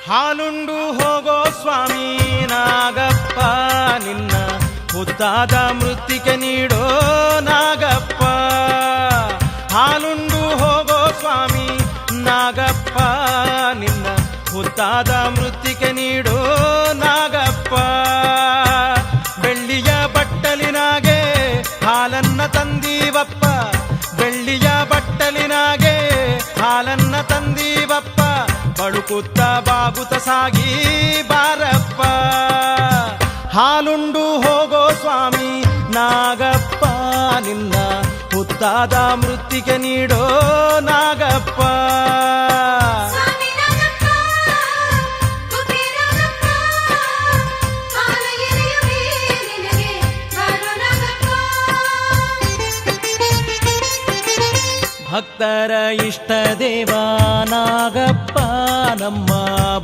ಹಾಲುಂಡು ಹೋಗೋ ಸ್ವಾಮಿ ನಾಗಪ್ಪ, ನಿನ್ನ ಮುದ್ದಾದ ಮೃತ್ತಿಕೆ ನೀಡೋ ನಾಗಪ್ಪ. ಹಾಲುಂಡು ಹೋಗೋ ಸ್ವಾಮಿ ನಾಗಪ್ಪ, ನಿನ್ನ ಮುದ್ದಾದ ಮೃತ್ತಿಕೆ ನೀಡೋ ನಾಗಪ್ಪ. ಬೆಳ್ಳಿಯ ಬಟ್ಟಲಿನಾಗೆ ಹಾಲನ್ನ ತಂದೀವಪ್ಪ, ಬೆಳ್ಳಿಯ ಬಟ್ಟಲಿನಾಗೆ ಹಾಲನ್ನ ತಂದೀವಪ್ಪ. ಬಳುಕುತ್ತ ಬಾಗುತ ಸಾಗಿ ಬಾರಪ್ಪ. ಹಾಲುಂಡು ಹೋಗೋ ಸ್ವಾಮಿ ನಾಗಪ್ಪ, ನಿನ್ನ ಹುತ್ತಾದ ಮೃತ್ತಿಗೆ ನೀಡೋ ನಾಗಪ್ಪ. ಭಕ್ತರ ಇಷ್ಟ ದೇವ ನಾಗಪ್ಪ, ನಮ್ಮ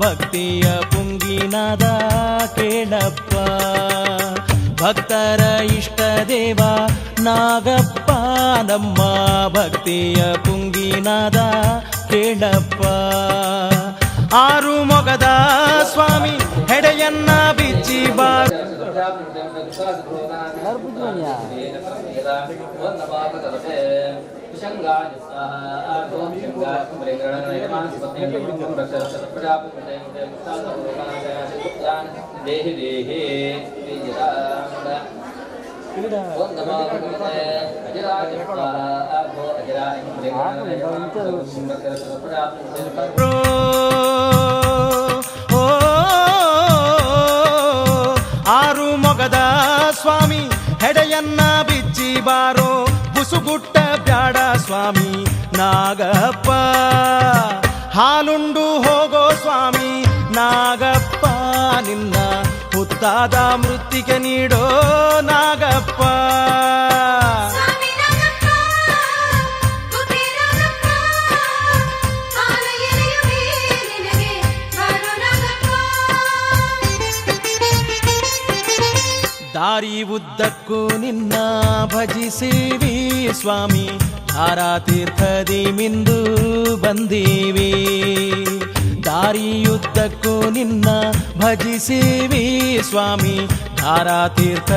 ಭಕ್ತಿಯ ಪುಂಗಿನಾದ ಕೇಳಪ್ಪ. ಭಕ್ತರ ಇಷ್ಟ ದೇವ ನಾಗಪ್ಪ, ನಮ್ಮ ಭಕ್ತಿಯ ಪುಂಗಿನಾದ ಕೇಳಪ್ಪ. ಆರು ಮೊಗದ ಸ್ವಾಮಿ ಹೆಡೆಯನ್ನ ಬಿಚ್ಚಿ ಬಾರ. ದೇಹಿ ದೇಹಿ ಆರು ಮೊಗದ ಸ್ವಾಮಿ ಹೆಡೆಯನ್ನ ಬಿಚ್ಚಿ ಬಾರೋ, ಬುಸುಗುಟ್ಟ ಬ್ಯಾಡ ಸ್ವಾಮಿ ನಾಗಪ್ಪ. ಹಾಲುಂಡು ಹೋಗೋ ಸ್ವಾಮಿ ನಾಗಪ್ಪ, ನಿನ್ನ ಹುತ್ತಾದ ಮೃತ್ತಿಗೆ ನೀಡೋ ನಾಗಪ್ಪ. ದಾರಿ ಉದ್ದಕ್ಕೂ ನಿನ್ನ ಭಜಿಸೀವಿ ಸ್ವಾಮಿ, ಧಾರಾತೀರ್ಥದಿ ಮಿಂದು ಬಂದೀವಿ. ದಾರಿಯುದ್ದಕ್ಕೂ ನಿನ್ನ ಭಜಿಸೀವಿ ಸ್ವಾಮಿ, ಧಾರಾತೀರ್ಥ.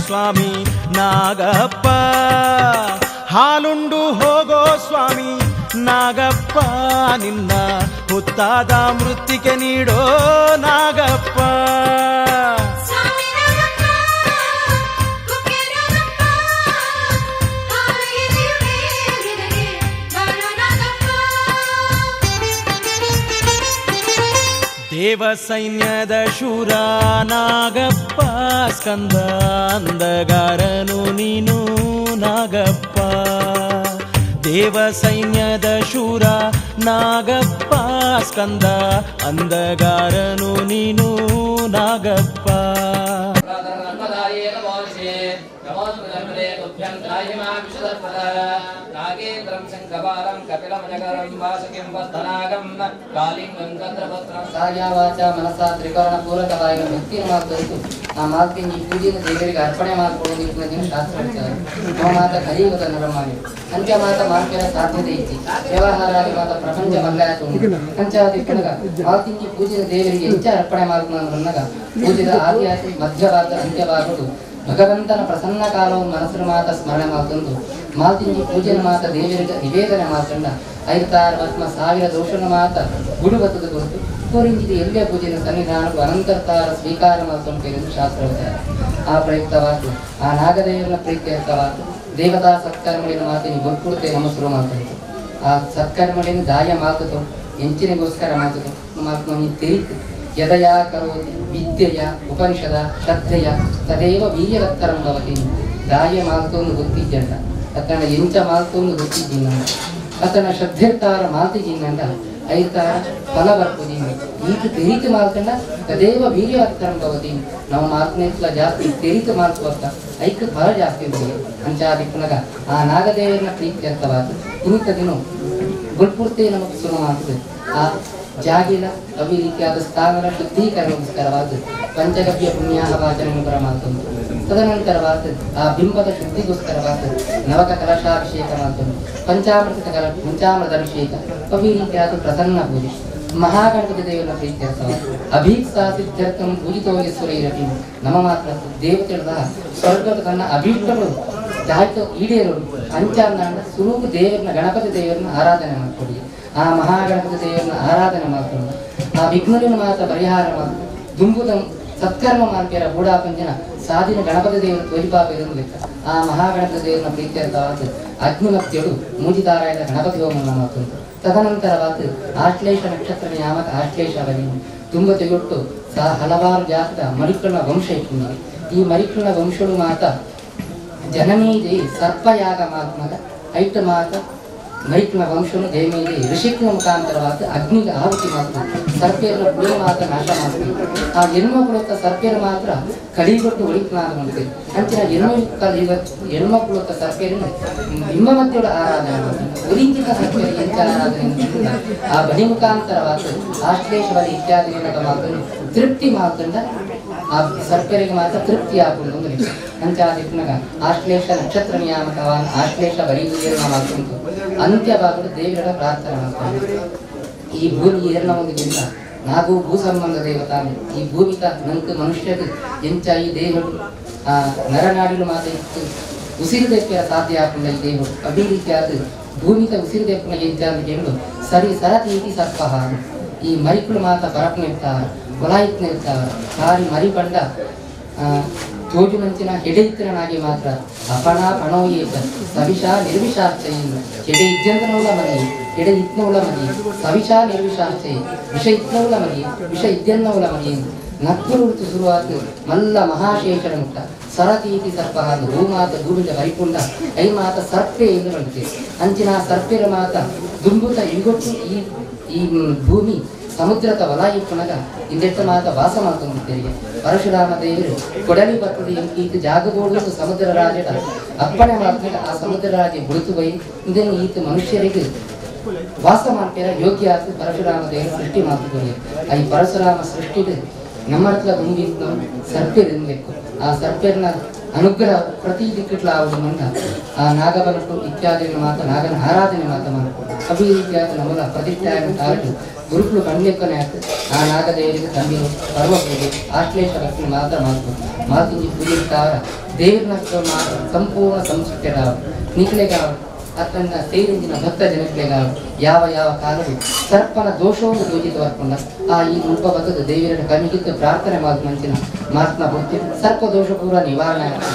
ಸ್ವಾಮಿ ನಾಗಪ್ಪ ಹಾಲುಂಡು ಹೋಗೋ ಸ್ವಾಮಿ ನಾಗಪ್ಪ ನಿನ್ನ ಹುತ್ತಾದ ಮೃತ್ತಿಕೆ ನೀಡೋ ನಾಗಪ್ಪ. ಸ್ವಾಮಿ ನಾಗಪ್ಪ ಕುಕ್ಕೆ ನಾಗಪ್ಪ ಹಾಲಿಗೆ ನಿನಗೆ ಬಾರೋ ನಾಗಪ್ಪ. ದೇವ ಸೈನ್ಯದ ಶೂರ ನಾಗಪ್ಪ ಸ್ಕಂದ ಅಂಧಗಾರನು ನೀನು ನಾಗಪ್ಪ. ದೇವ ಸೈನ್ಯದ ಶೂರ ನಾಗಪ್ಪ ಸ್ಕಂದ ಅಂಧಗಾರನು ನೀನು ನಾಗಪ್ಪ. ನಾಗೇಂದ್ರಂ ಶಂಖವಾರಂ ಕಪಿಲಮಜಗರಂ ವಾಸುಕಿಂ ವಸ್ತನಾಗಂ ಕಾಲಿಂಗಂ ಚಂದ್ರಪತ್ರಂ ಕಾಯ ವಾಚ ಮನಸ ತ್ರಿಕರಣ ಪೂರಕವಾಗಿ ಭಕ್ತಿಯನ್ನು ಮಾಡ್ತದ್ದು ಆ ಮಾತಿನ ಈ ಪೂಜೆಯನ್ನು ದೇವರಿಗೆ ಅರ್ಪಣೆ ಮಾಡಿಕೊಳ್ಳೋದು ದಿನ ಶಾಸ್ತ್ರ ಹೇಳ್ತಾರೆ. ನಮ್ಮ ಮಾತ ಕಲಿಯುಗದ ನರಮಾನಿ ಅಂತ್ಯ ಮಾತ ಮಾರ್ಕೆರ ಸಾಧ್ಯತೆ ಐತಿ ವ್ಯವಹಾರಾದಿ ಮಾತ ಪ್ರಪಂಚ ಬದಲಾಯಿತು ಅಂಚಾದಿ ಕಣಗ ಮಾತಿಂಗಿ ಪೂಜೆಯ ದೇವರಿಗೆ ಹೆಚ್ಚು ಅರ್ಪಣೆ ಮಾಡ್ಕೊಂಡಾಗ ಪೂಜೆದ ಆದಿ ಆಯ್ತು ಮಧ್ಯಭಾಗ ಅಂತ್ಯಭಾಗಗಳು ಭಗವಂತನ ಪ್ರಸನ್ನ ಕಾಲವು ಮನಸ್ಸು ಮಾತ ಸ್ಮರಣೆ ಮಾಡ್ತಂದು ಮಾತಿಂಜಿ ಪೂಜೆನ ಮಾತ ದೇವರಿಗೆ ನಿವೇದನೆ ಮಾಡ್ತಂಡ 56 ಭಸ್ಮ 1000 ದೋಷನ ಮಾತ ಗುಡು ಬತ್ತದ ಗುರುತು ಕೋರಿಂಜಿದ ಎಲ್ಲೇ ಪೂಜೆನ ಸನ್ನಿಧಾನಕ್ಕೂ ಅನಂತರ್ತಾರ ಸ್ವೀಕಾರ ಮಾಡ್ಕೊಂಡು ಶಾಸ್ತ್ರ ವಿಚಾರ. ಆ ಪ್ರಯುಕ್ತವಾತು ಆ ನಾಗದೇವನ ಪ್ರೀತ್ಯರ್ಥವಾತು ದೇವತಾ ಸತ್ಕರ್ಮಗಳಿನ ಮಾತಿನ ಗೊತ್ತುಕೊಡುತ್ತೆ ನಮ್ಮ ಶುರು ಮಾಡ್ತಂತು ಆ ಸತ್ಕರ್ಮಗಳಿನ ದಾಯ ಮಾತುತು ಎಂಚಿನಿಗೋಸ್ಕರ ಮಾತುತು ಮಾತು ತಿಳಿತು ಯದಯಾ ಕರೋತಿ ವಿದ್ಯೆಯ ಉಪನಿಷದ ಶ್ರದ್ಧೆಯ ತದೇವ ವೀರ್ಯವತ್ತರಂ ಭವತಿ. ದಾಯ ಮಾತೊಂದು ಗೊತ್ತಿದ್ದಂಡ ಅತನ ಎಂಚ ಮಾತೊಂದು ಗೊತ್ತಿದ್ದಿಲ್ಲ ಅತನ ಶ್ರದ್ಧೆರ್ತಾರ ಮಾತಿಜಿನ್ನಂಡ ಐತಾರ ಫಲ ಬರ್ಪುದೀನಿ ಈತ ತೆರಿತು ಮಾಲ್ಕಂಡ ತದೇವ ವೀರ್ಯವತ್ತರಂ ಭವತಿ. ನಾವು ಮಾತನೇತ್ಲ ಜಾಸ್ತಿ ತೆರಿತು ಮಾಲ್ಕುವತ್ತ ಐಕ ಫಲ ಜಾಸ್ತಿ ಇರ್ತದೆ ಅಂಚಾದಿಪ್ಪನಗ ಆ ನಾಗದೇವರನ್ನ ಪ್ರೀತ್ಯರ್ಥವಾದ ಇನ್ನಿತ ದಿನ ಗುಲ್ಪೂರ್ತಿ ನಮಗೆ ಶುರು ಮಾಡ್ತದೆ. ಆ ಜಾಗಿಲ ಅವಿ ರೀತಿಯಾದ ಸ್ಥಾನದ ಶುದ್ಧೀಕರಣಕ್ಕೋಸ್ಕರವಾದ ಪಂಚಗವ್ಯ ಪುಣ್ಯಾಹ ವಾಚನ ಪರಮಾತ್ಮ ತದನಂತರವಾದ ಆ ಬಿಂಬದ ಶುದ್ಧಿಗೋಸ್ಕರವಾದ ನವಕ ಕಲಶಾಭಿಷೇಕ ಮಾಡ್ತಂದು ಪಂಚಾಮೃತ ಕಲ ಪಂಚಾಮೃತ ಅಭಿಷೇಕ ಅವಿ ರೀತಿಯಾದ ಪ್ರಸನ್ನ ಪೂಜೆ ಮಹಾಗಣಪತಿ ದೇವನ ಪ್ರೀತ್ಯರ್ಥವಾದ ಅಭೀಪ್ಸಾ ಸಿದ್ಧರ್ಥಂ ಪೂಜಿತೋ ಯಸ್ವರೈರಪಿ. ನಮ್ಮ ಮಾತ್ರ ದೇವತೆಗಳ ಸ್ವರ್ಗದ ತನ್ನ ಅಭೀಷ್ಟಗಳು ಜಾಯ್ತು ಈಡೇರಲು ಅಂಚಾಂದಾಂಡ ಸುರೂಪ ದೇವರನ್ನ ಗಣಪತಿ ದೇವರನ್ನ ಆರಾಧನೆ ಮಾಡ್ಕೊಡಿ. ಆ ಮಹಾಗಣಪತಿ ದೇವರನ್ನ ಆರಾಧನೆ ಮಾಡ್ಕೊಂಡು ಆ ವಿಘ್ನಲಿನ ಮಾತ್ರ ಪರಿಹಾರ ಮಾಡ್ಕೊಂಡು ದುಂಬುದ ಸತ್ಕರ್ಮ ಮಾಡ್ತೀರ ಗೂಢಾಪಂಜನ ಸಾಧಿನ ಗಣಪತಿ ದೇವರು ತೋರಿಪಾಪ ಇದನ್ನು ಲೆಕ್ಕ. ಆ ಮಹಾಗಣಪತಿ ದೇವರನ್ನ ಪ್ರೀತ್ಯರ್ಥವಾದ ಅಗ್ನಿಮತ್ಯಳು ಮೂಜಿತಾರಾಯದ ಗಣಪತಿ ಹೋಮವನ್ನು ಮಾಡ್ತುಂಟು. ತದನಂತರವಾದ ಆಶ್ಲೇಷ ನಕ್ಷತ್ರ ನಿಯಾಮಕ ಆಶ್ಲೇಷ ಬಲಿ ತುಂಬ ತೆಗೊಟ್ಟು ಸಹ ಹಲವಾರು ಜಾತದ ಮರಿಕೃಣ ವಂಶ ಇತ್ತು. ಈ ಮರಿಕೃಣ ವಂಶಳು ಮಾತ ಜನಮೀದೆ ಸರ್ಪಯಾಗ ಮಾತ್ಮದ ಐಟ ಮಾತ ಮೈಕ್ನ ವಂಶನು ಜಯಮೀದೆ ಋಷಿಕ್ನ ಮುಖಾಂತರವಾದ ಅಗ್ನಿಗೆ ಆಹುತಿ ಮಾತ್ರ ಸರ್ಪೆಯರ ಕುಲ ಮಾತ್ರ ನಾಶ ಮಾಡ್ತೀವಿ. ಆ ಎನ್ಮ ಕುಲತ್ತ ಸರ್ಪೆಯರು ಮಾತ್ರ ಕಲಿಗೊಟ್ಟು ಒಳಿಕ್ನಾದ ಮಾಡ್ತೀವಿ. ಅಂಚಿನ ಎನ್ಮ ಕುಲತ್ತ ಸರ್ಪೆಯರನ್ನು ಬಿಂಬ ಮಧ್ಯೊಳ ಆರಾಧನೆ ಮಾಡ್ತೀವಿ. ಒಲಿಂಗಿಕ ಸರ್ಪೆಯರು ಎಂಚ ಆರಾಧನೆ ಆ ಬಲಿ ಮುಖಾಂತರವಾದ ಆಶ್ಲೇಷ ಬಲಿ ಇತ್ಯಾದಿ ಮಾತ್ರ ತೃಪ್ತಿ ಮಾತ್ರ ಆ ಸರ್ಪರಿಗೆ ಮಾತ್ರ ತೃಪ್ತಿ ಆಗುವುದು ಒಂದು ಅಂಚಾದಿಪ್ಪನಗ ಆಶ್ಲೇಷ ನಕ್ಷತ್ರ ನಿಯಾಮಕವಾದ ಆಶ್ಲೇಷ ಬಲಿಪೂಜೆಯನ್ನು ಮಾಡ್ತುಂಟು. ಅಂತ್ಯವಾಗಲು ದೇವರ ಪ್ರಾರ್ಥನೆ ಮಾಡ್ತಾರೆ. ಈ ಭೂಮಿ ಏರ್ನ ಒಂದು ಗಿಂತ ನಾಗೂ ಭೂ ಸಂಬಂಧ ದೇವತಾನೆ ಈ ಭೂಮಿಕ ನಂಕ ಮನುಷ್ಯಗೆ ಎಂಚ ಈ ದೇಹಗಳು ಆ ನರನಾಡಿಲು ಮಾತ ಇತ್ತು ಉಸಿರು ದೇಪ್ಪಿರ ಸಾಧ್ಯ ಆಪುಂಡ ಈ ದೇಹಗಳು ಅದೇ ರೀತಿಯಾದ ಭೂಮಿಕ ಉಸಿರು ದೇಪ್ಪನ ಎಂಚ ಅಂತ ಕೇಳು ಸರಿ ಸರತೀತಿ ಸರ್ಪಹ. ಈ ಮರಿಕುಳು ಮಾತ ಪರಪ್ನ ಇರ್ತಾವ ಕೊಲಾಯಿತ್ನ ಇರ್ತಾವ ಸಾರಿ ಮರಿ ಪಂಡ ತೋಜು ಮಂಚಿನ ಹೆಡೆಯಿತ್ತಿನಾಗಿ ಮಾತ್ರ ಅಪಣ ಪಣೋಯೇತ ಸವಿಷ ನಿರ್ವಿಷಾಶ್ಚಯ ಹೆಡೆ ಇದ್ಯಂತನವುಲ ಮರಿ ಹೆಡೆ ಇತ್ನವುಲ ಮರಿ ಸವಿಷ ನಿರ್ವಿಷಾಶ್ಚಯ ವಿಷ ಇತ್ನವುಲ ಮರಿ ವಿಷ ಇದ್ಯನ್ನವುಲ ಮರಿ ನಕ್ಕುರು ಶುರುವಾತು ಮಲ್ಲ ಮಹಾಶೇಷನ ಮುಟ್ಟ ಸರತೀತಿ ಸರ್ಪ ಭೂಮಾತ ಭೂಮಿದ ವೈಕುಂಡ I ಮಾತ ಸರ್ಪೆ ಎಂದು ಬಂದಿದೆ. ಅಂಚಿನ ಸರ್ಪೆರ ಮಾತ ದುಂಬುತ ಯುಗೊಟ್ಟು ಈ ಈ ಭೂಮಿ ಸಮುದ್ರದ ವಲಾಯಿಪ್ಪನಗ ಇಂದೆಟ್ಟ ಮಾತ ವಾಸ ಮಾಡ್ಕೊಂಡು ಪರಶುರಾಮ ದೇವರು ಕೊಡಲಿ ಬರ್ತದೆ ಈತ ಜಾಗಗೋಡು ಸಮುದ್ರ ರಾಜಡ ಅಪ್ಪಣೆ ಮಾಡ್ತಾರೆ. ಆ ಸಮುದ್ರ ರಾಜ ಬುಡುತು ಬೈ ಇದನ್ನು ಈತ ಮನುಷ್ಯರಿಗೆ ವಾಸ ಮಾಡ್ತೀರ ಯೋಗ್ಯ ಆತು ಪರಶುರಾಮ ದೇವರು ಸೃಷ್ಟಿ ಮಾಡ್ತಿದ್ದಾರೆ. ಈ ಪರಶುರಾಮ ಸೃಷ್ಟಿಗೆ ನಮ್ಮ ಹತ್ರ ದುಂಬಿತ್ತು ಸರ್ಪೆರ್ ಇರಬೇಕು. ಆ ಸರ್ಪೆರ್ನ ಅನುಗ್ರಹ ಪ್ರತಿ ದಿಕ್ಕಿಟ್ಲ ಆವುದು ಮಂಡ ಆ ನಾಗಬಲಟ್ಟು ಇತ್ಯಾದಿ ಮಾತ ನಾಗನ ಆರಾಧನೆ ಮಾತ ಮಾಡ್ಕೊಂಡು ಅದೇ ರೀತಿಯಾದ ನಮ್ಮಲ ಪ್ರತಿಷ್ಠಾಯನ ಕಾಲಟ್ಟು ಗುರುಕುಲು ಕಣ್ಲೆಕ್ಕನೆ ಆಯ್ತು ಆ ನಾಗದೇವರಿಗೆ ತಂದಿರು ಪರ್ವ ಪೂಜೆ ಆಶ್ಲೇಷ ಲಕ್ಷ್ಮಿ ಮಾತ್ರ ಮಾತು ಮಾತಿಂಜಿ ಪೂಜೆ ತಾವರ ದೇವರನ್ನ ಮಾತ್ರ ಸಂಪೂರ್ಣ ಸಂಸ್ಕೃತಿರಾವ ನಿಕ್ಲೆಗಾವ ಅತ್ತಂದ ಸೇರಿಂದಿನ ಭಕ್ತ ಜನಕ್ಲೆಗಾವ ಯಾವ ಯಾವ ಕಾಲವು ಸರ್ಪನ ದೋಷವನ್ನು ಪೂಜಿತ ಬರ್ಕೊಂಡ ಆ ಈ ಮುಲ್ಪ ಬತ್ತದ ದೇವಿಯರ ಕಮಿಗಿತ್ತು ಪ್ರಾರ್ಥನೆ ಮಾತು ಮಂಚಿನ ಮಾತ್ನ ಬುದ್ಧಿ ಸರ್ಪ ದೋಷ ಪೂರ ನಿವಾರಣೆ ಆಗ್ತದೆ.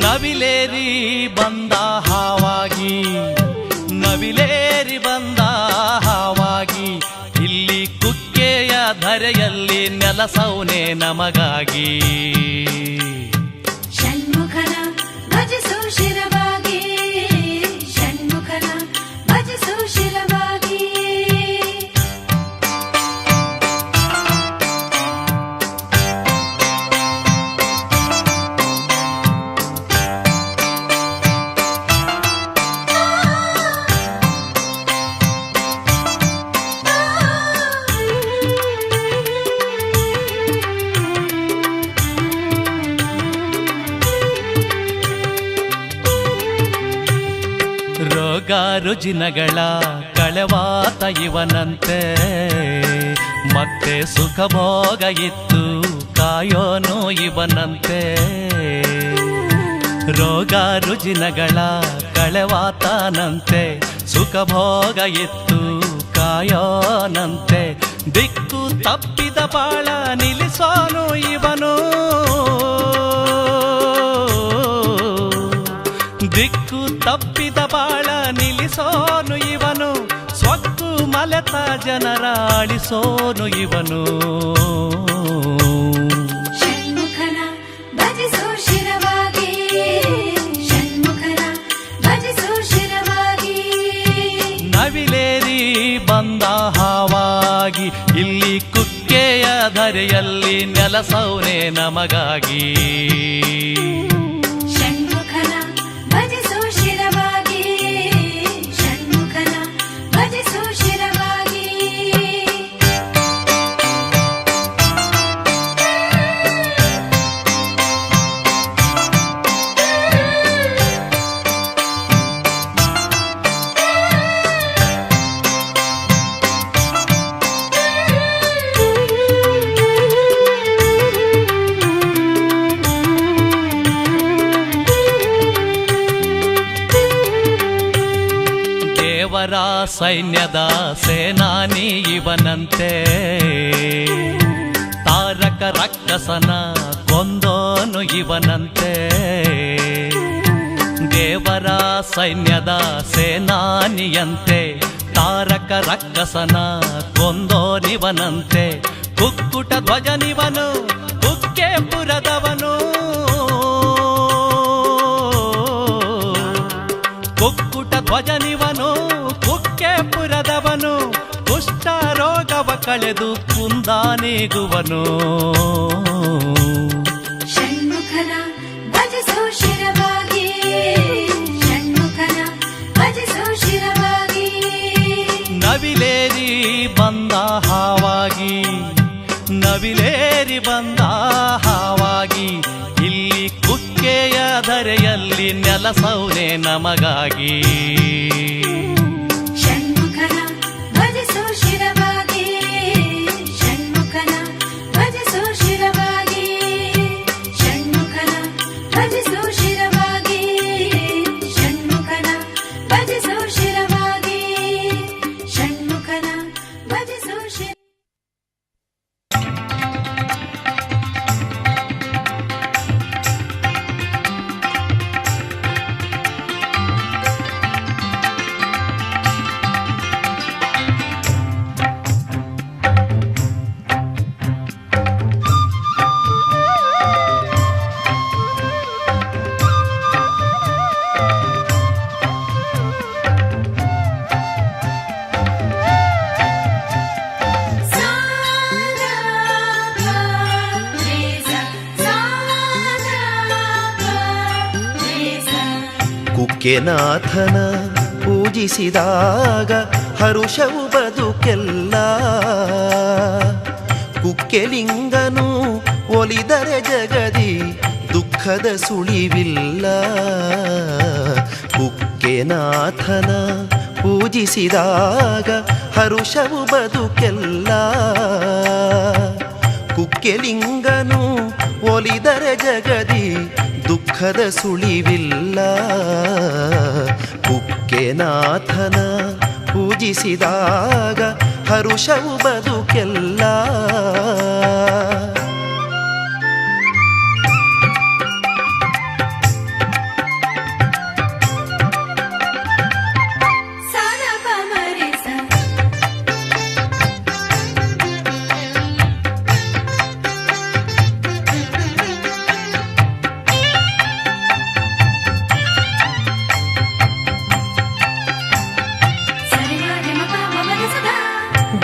ನವಿಲೇರಿ ಬಂದ ಹಾವಾಗಿ, ನವಿಲೇರಿ ಬಂದ ಹಾವಾಗಿ, ಇಲ್ಲಿ ಕುಕ್ಕೆಯ ಧರೆಯಲ್ಲಿ ನೆಲಸೌನೆ ನಮಗಾಗಿ. ಷಣ್ಮುಖನ ಭಜಿಸು ಶಿರವಾಗಿ, ಷಣ್ಮುಖನ ಭಜಿಸು ಶಿರವಾಗಿ. ರೋಗ ರುಜಿನಗಳ ಕಳೆವಾತ ಇವನಂತೆ, ಮತ್ತೆ ಸುಖಭೋಗ ಇತ್ತು ಕಾಯೋನು ಇವನಂತೆ. ರೋಗ ರುಜಿನಗಳ ಕಳೆವಾತನಂತೆ, ಸುಖಭೋಗ ಇತ್ತು ಕಾಯೋನಂತೆ. ದಿಕ್ಕು ತಪ್ಪಿದ ಬಾಳ ನಿಲ್ಲಿಸೋನು ಇವನು, ದಿಕ್ಕು ತಪ್ಪಿದ ಬಾಳ ನಿಲ್ಲಿಸೋನು ಇವನು, ಸೊಕ್ಕು ಮಲೆತ ಜನರ ಆಳಿಸೋನು ಇವನು. ಷಣ್ಮುಖನ ಭಜಿಸು ಶಿರವಾಗಿ, ಷಣ್ಮುಖನ ಭಜಿಸು ಶಿರವಾಗಿ. ನವಿಲೇರಿ ಬಂದ ಹಾವಾಗಿ, ಇಲ್ಲಿ ಕುಕ್ಕೆಯ ಧರೆಯಲ್ಲಿ ನೆಲಸೌನೆ ನಮಗಾಗಿ. ಷಣ್ಮುಖನ ಭಜಿಸು ಶಿರವಾಗಿ, ಷಣ್ಮುಖನ ಭಜಿಸು ಶಿರವಾಗಿ. ಿ ದೇವರ ಸೈನ್ಯದ ಸೇನಾನಿ ಇವನಂತೆ, ತಾರಕ ರಕ್ಕಸನ ಕೊಂದೋನು ಇವನಂತೆ. ದೇವರ ಸೈನ್ಯದ ಸೇನಾನಿಯಂತೆ, ತಾರಕ ರಕ್ಕಸನ ಕೊಂದೋನಿವನಂತೆ. ಕುಕ್ಕುಟ ಧ್ವಜನಿವನು ಕುಕ್ಕೆಪುರದವನು, ಕುಕ್ಕುಟ ಧ್ವಜನಿವನು ಕುಕ್ಕೆಪುರದವನು. ಕುಷ್ಠ ರೋಗವ ಕಳೆದು ಕುಂದಾನಿಗುವನು. ಷಣ್ಮುಖನ ಭಜಿಸೋ ಶಿರವಾಗಿ, ಷಣ್ಮುಖನ ಭಜಿಸೋ ಶಿರವಾಗಿ. ನವಿಲೇರಿ ಬಂದ ಹಾವಾಗಿ, ನವಿಲೇರಿ ಬಂದ ಹಾವಾಗಿ, ಇಲ್ಲಿ ಕುಕ್ಕೆಯ ಧರೆಯಲ್ಲಿ ನೆಲಸೌನೆ ನಮಗಾಗಿ. ಷಣ್ಮುಖನ ಭಜಿಸೋ ಶಿರವಾಗಿ, ಷಣ್ಮುಖನ ಭಜಿಸೋ ಶಿರವಾಗಿ, ಷಣ್ಮುಖನ ಭಜಿಸೋ ಶಿರವಾಗಿ, ಷಣ್ಮುಖನ ಭಜಿಸೋ ಶಿರವಾಗಿ, ಷಣ್ಮುಖನ ಭಜಿಸೋ ಶಿರ. ಕುಕ್ಕೆನಾಥನ ಪೂಜಿಸಿದಾಗ ಹರುಷವು ಬದುಕೆಲ್ಲ. ಕುಕ್ಕೆಲಿಂಗನು ಒಲಿದರೆ ಜಗದಿ ದುಃಖದ ಸುಳಿವಿಲ್ಲ. ಕುಕ್ಕೆನಾಥನ ಪೂಜಿಸಿದಾಗ ಹರುಷವು ಬದುಕೆಲ್ಲ. ಕುಕ್ಕೆಲಿಂಗನು ಒಲಿದರೆ ಜಗದಿ ದುಃಖದ ಸುಳಿವಿಲ್ಲ. ಕುಕ್ಕೆನಾಥನ ಪೂಜಿಸಿದಾಗ ಹರುಷವು ಬದುಕೆಲ್ಲ.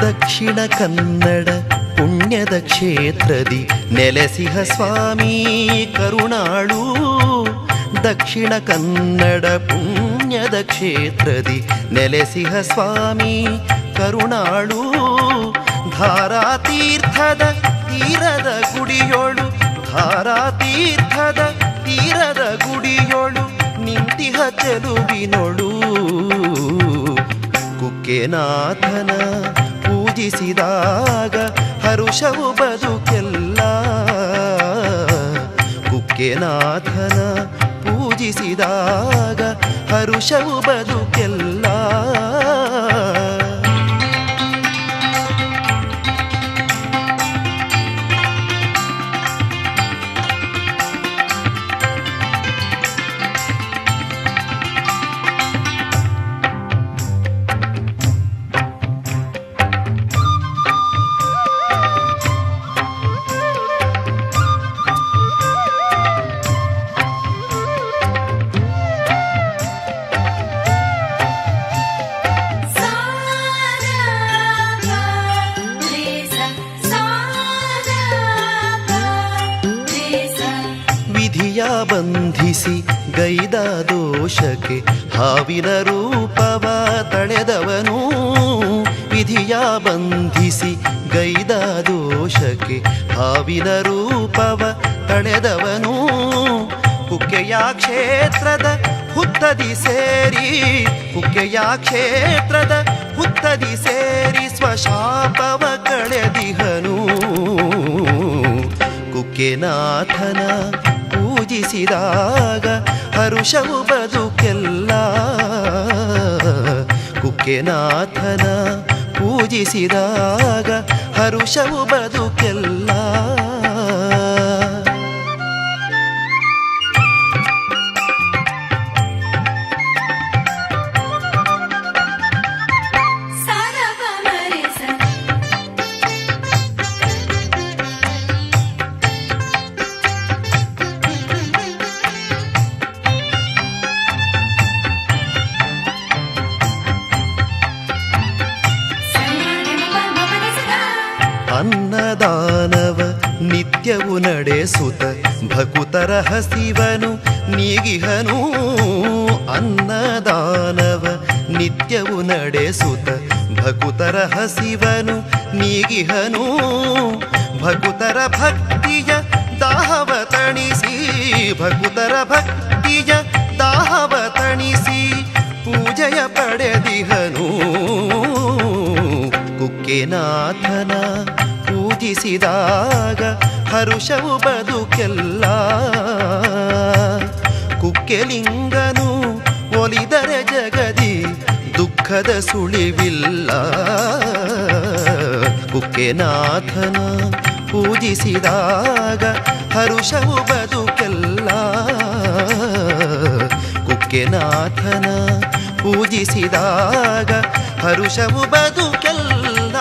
ದಕ್ಷಿಣ ಕನ್ನಡ ಪುಣ್ಯದ ಕ್ಷೇತ್ರದಿ ನೆಲೆಸಿಹ ಸ್ವಾಮಿ ಕರುಣಾಳು. ದಕ್ಷಿಣ ಕನ್ನಡ ಪುಣ್ಯದ ಕ್ಷೇತ್ರದಿ ನೆಲೆಸಿಹ ಸ್ವಾಮಿ ಕರುಣಾಳು. ಧಾರಾತೀರ್ಥದ ತೀರದ ಗುಡಿಯೋಳು, ಧಾರಾತೀರ್ಥದ ತೀರದ ಗುಡಿಯೋಳು ನಿಂತಿಹ ಚೆಲುವಿನೊಳು. ಕುಕ್ಕೆನಾಥನ ಪೂಜಿಸಿದಾಗ ಹರುಷವು ಬದುಕೆಲ್ಲ. ಕುಕ್ಕೆನಾಥನ ಪೂಜಿಸಿದಾಗ ಹರುಷವು ಬದುಕೆಲ್ಲ. ಬಂಧಿಸಿ ಗೈದ ದೋಷಕ್ಕೆ ಹಾವಿನ ರೂಪವ ತಳೆದವನು. ವಿಧಿಯ ಬಂಧಿಸಿ ಗೈದ ದೋಷಕ್ಕೆ ಹಾವಿನ ರೂಪವ ತಳೆದವನು. ಕುಕ್ಕೆಯ ಕ್ಷೇತ್ರದ ಹುತ್ತದಿ ಸೇರಿ, ಕುಕ್ಕೆಯ ಕ್ಷೇತ್ರದ ಹುತ್ತದಿ ಸೇರಿ ಸ್ವಶಾಪವ ಕಳೆದಿಹನು. ಕುಕ್ಕೆನಾಥನ ಪೂಜಿಸಿದಾಗ ಹರುಷವು ಬದುಕೆಲ್ಲ. ಕುಕ್ಕೆನಾಥನ ಪೂಜಿಸಿದಾಗ ಹರುಷವು ಬದುಕೆಲ್ಲ. ಅನ್ನದಾನವ ನಿತ್ಯವು ನಡೆಸುತ್ತ ಭಕುತರ ಹಸಿವನು ನೀಗಿಹನು. ಅನ್ನದಾನವ ನಿತ್ಯವು ನಡೆಸುತ್ತ ಭಕುತರ ಹಸಿವನು ನೀಗಿಹನು. ಭಕುತರ ಭಕ್ತಿಯ ದಾಹವ ತಣಿಸಿ, ಭಕುತರ ಭಕ್ತಿಯ ದಾಹವ ತಣಿಸಿ ಪೂಜೆಯ ಪಡೆದಿಹನು. ಕುಕ್ಕೆನಾಥನ ಪೂಜಿಸಿದಾಗ ಹರುಷವು ಬದುಕೆಲ್ಲ. ಕುಕ್ಕೆಲಿಂಗನು ಒಲಿದರೆ ಜಗದಿ ದುಃಖದ ಸುಳಿವಿಲ್ಲ. ಕುಕ್ಕೆನಾಥನ ಪೂಜಿಸಿದಾಗ ಹರುಷವು ಬದುಕೆಲ್ಲ. ಕುಕ್ಕೆನಾಥನ ಪೂಜಿಸಿದಾಗ ಹರುಷವು ಬದುಕೆಲ್ಲ.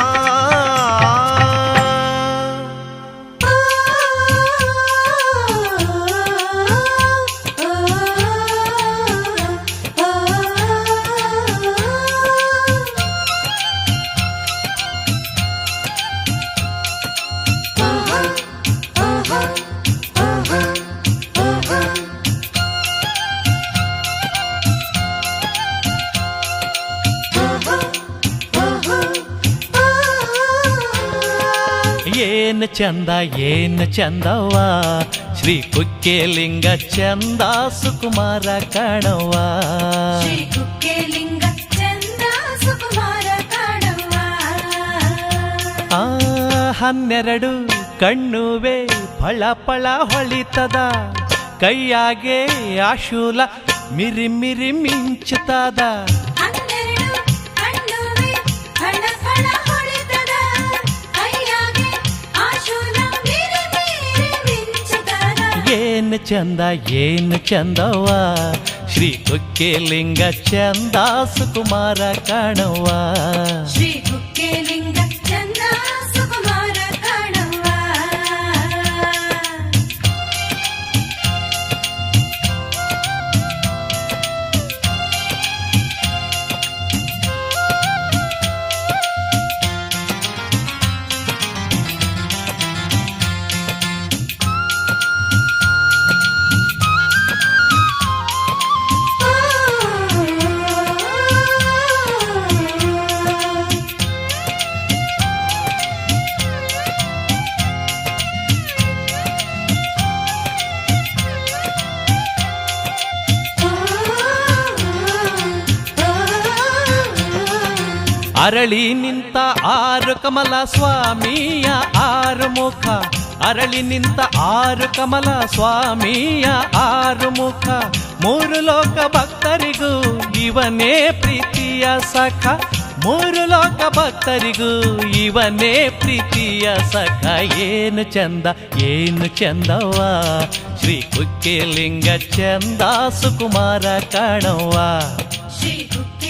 ಏನು ಚಂದ ಏನು ಚಂದವ್ವ ಶ್ರೀ ಕುಕ್ಕೆಲಿಂಗ ಚಂದ ಸುಕುಮಾರ ಕಾಣವ್ವ. ಶ್ರೀ ಕುಕ್ಕೆಲಿಂಗ ಚಂದ ಸುಕುಮಾರ ಕಾಣವ್ವ. ಆ 12 ಕಣ್ಣುವೆ ಫಳ ಫಳ ಹೊಳಿತದ, ಕೈಯಾಗೆ ಆಶೂಲ ಮಿರಿ ಮಿರಿ ಮಿಂಚುತ್ತದ. 12 ಕಣ್ಣುವೆ ಫಳ ಫಳ ಹೊಳಿತದ, ಕೈಯಾಗೆ ಆಶೂಲ ಮಿರಿ ಮಿರಿ ಮಿಂಚುತ್ತದ. ಏನು ಚಂದ ಏನು ಚಂದವ್ವ ಶ್ರೀ ಕುಕ್ಕೆಲಿಂಗ ಚಂದ ಸುಕುಮಾರ ಕಾಣವ್ವ. ಶ್ರೀ ಕುಕ್ಕೆಲಿಂಗ ಚಂದ ಸುಕುಮಾರ ಕಾಣವ್ವ. ಅರಳಿ ನಿಂತ 6 ಕಮಲ ಸ್ವಾಮಿಯ 6 ಮುಖ, ಅರಳಿ ನಿಂತ 6 ಕಮಲ ಸ್ವಾಮಿಯ 6 ಮುಖ. 3 ಲೋಕ ಭಕ್ತರಿಗೂ ಇವನೇ ಪ್ರೀತಿಯ ಸಖ, 3 ಲೋಕ ಭಕ್ತರಿಗೂ ಇವನೇ ಪ್ರೀತಿಯ ಸಖ. ಏನು ಚಂದ ಏನು ಚಂದವ್ವ ಶ್ರೀ ಕುಕ್ಕೆಲಿಂಗ ಚಂದ ಸುಕುಮಾರ ಕಾಣವ್ವ. ಶ್ರೀ ಕುಕ್ಕೆಲಿಂಗ